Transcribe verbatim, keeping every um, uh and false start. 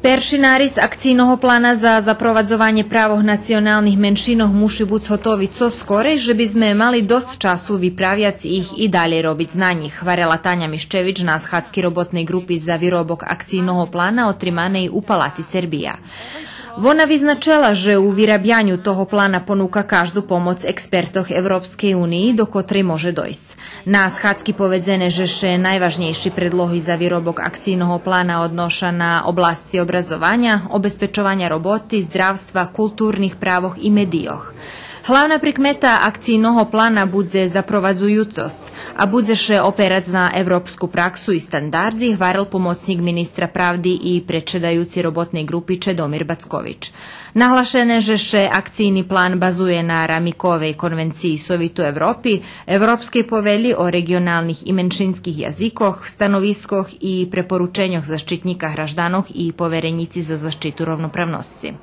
Перши нарис акцийного плана за запровадзованє правох националних меншинох муши буц готови цо скорей, же би зме мали досц часу виправяц их и далєй робиц на нїх, гварела Таня Мишчевич на схадзки роботней ґрупи за виробок акцийного плана отриманей у Палати Сербия. Вона визначела же у вирабяню того плана понука кажду помоц експертох Европскей униї до котрей може дойсц. На схадзки поведзене же ше найважнєйши предлоги за виробок акцийного плана одноша на обласци образованя, обезпечованя роботи, здравства, културних правох и медийох. Главна прикмета акцийного плана будзе запровадзуюцосц, а будзе ше операц на европску праксу и стандарди, гварел помоцнїк министра правди и предшедаюци роботней ґрупи Чедомир Бацкович. Наглашене же ше акцийни план базує на Рамиковей конвенциї Совиту Европи, Европскей повелї о реґионалних и меншинских язикох, становискох и препорученьох Защитнїка гражданох и Поверенїци за защиту ровноправносци.